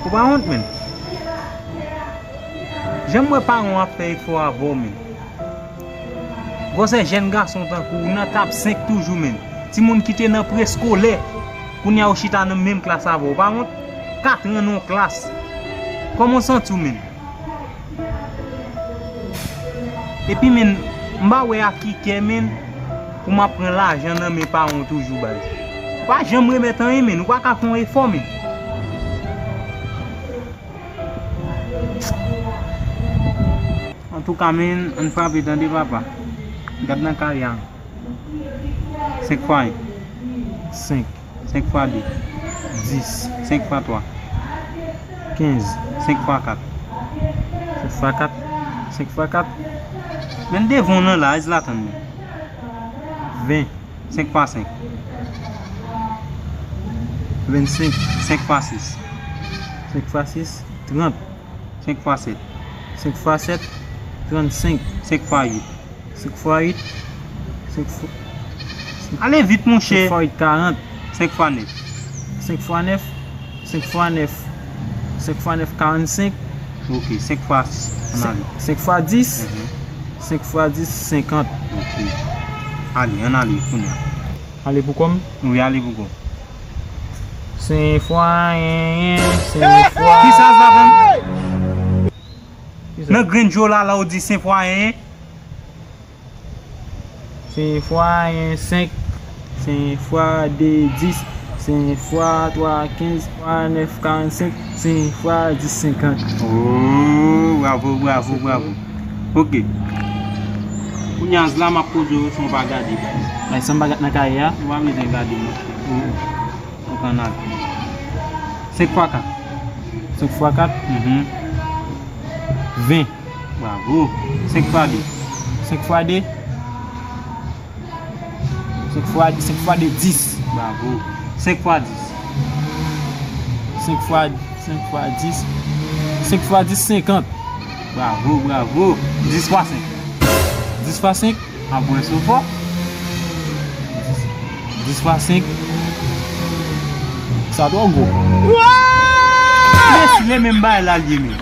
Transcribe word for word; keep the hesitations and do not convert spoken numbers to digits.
Ou pa wont, menn? Jan m wè paran w ap fè efò avè w, menn. Gwosè jèn gason tankou w nan etap senk toujou, menn. Timoun ki te nan preskolè, kounye a ou chita nan menm klas avè w. Ou pa wont? Katran nan yon klas. Kòman w santi w, menn? Epi, menn, m pa wè ak ki kè, menn, pou m ap pran lajan nan men paran w toujou, baz. Ou pa janm remèt anyen, menn. Ou pa ka fè yon efò, menn. Antouka, menn, ann frape, tande, papa. Gad nan kay la. Senk fwa en. Senk. Senk fwa de. Dis. Senk fwa twa. Kenz. Senk fwa kat. Senk fwa kat. Senk fwa kat. Menn devan w nan la, Zlatan, menn. Ven. Senk fwa senk. Vennsenk. Senk fwa sis. Senk fwa sis. Trant. Senk fwa sèt. Senk fwa sèt. Trannsenk. Senk fwa uit. Senk fwa uit. Senk fwa... Ale vit, monchè. Senk fwa uit, karant. Senk fwa nèf. Senk fwa nèf. Senk fwa nèf. Senk fwa nèf, karannsenk. Ok, senk fwa, ann ale. Senk fwa dis. Mhm. Senk fwa dis, senkant. Ok. Ale, ann ale kounye a. Ale pou kò m? Wi, ale pou kò w. Senk fwa en, en, senk fwa... Kisa, Zlatan? Kisa? Nan grenn je w la, la ou di senk fwa en, en. Senk fwa en, senk. Senk fwa de, dis. Senk fwa twa, kenz. Fwa nèf, karannsenk. Senk fwa dis, senkant. Oh, bravo, bravo, bravo. Ok. Kounye a, Zla, m ap poze w, si w pa gade, baz. Ay, sa m pa gad nan kaye a. Ou pa bezwen gade, non. Ou, ou kanal. Senk fwa kat. Senk fwa kat. Mhm. Ven. Bravo. Senk fwa de. Senk fwa de. Senk fwa, senk fwa de, dis. Bravo. Senk fwa dis. Senk fwa, senk fwa dis. Senk fwa dis, senkant. Bravo, bravo. Dis fwa senk. Dis fwa senk. Apre sou fò. Dis fwa senk. Sa twò gwo. Men si le menm bagay la l ye, men.